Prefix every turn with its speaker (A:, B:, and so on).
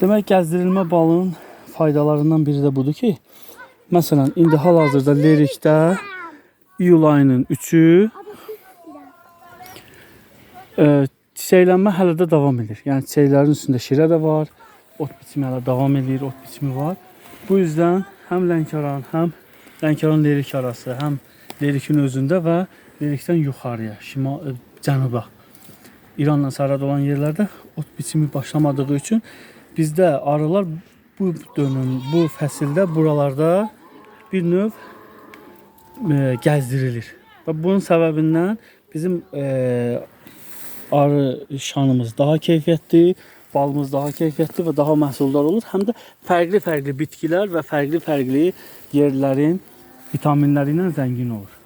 A: Demək, gəzdirilmə balının faydalarından biri də budur ki, məsələn, indi hal-hazırda Lerikdə iyul ayının 3-ü çiçəklənmə hələ də davam edir. Yəni çiçəklərin üstündə şirə də var, ot biçimi hələ davam edir, ot biçimi var. Bu yüzden həm Lənkəran, həm Lənkəran Lerik arası, həm Lerikin özündə və Lerikdən yuxarıya, şimal, cənuba, İranla sərhəd olan yerlərdə ot biçimi başlamadığı üçün bizdə arılar bu dönüm, bu fəsildə buralarda bir növ gəzdirilir. Və bunun səbəbindən bizim arı şanımız daha keyfiyyətli, balımız daha keyfiyyətli və daha məhsuldar olur. Həm də fərqli-fərqli bitkilər və fərqli-fərqli yerlərin vitaminləri ilə zəngin olur.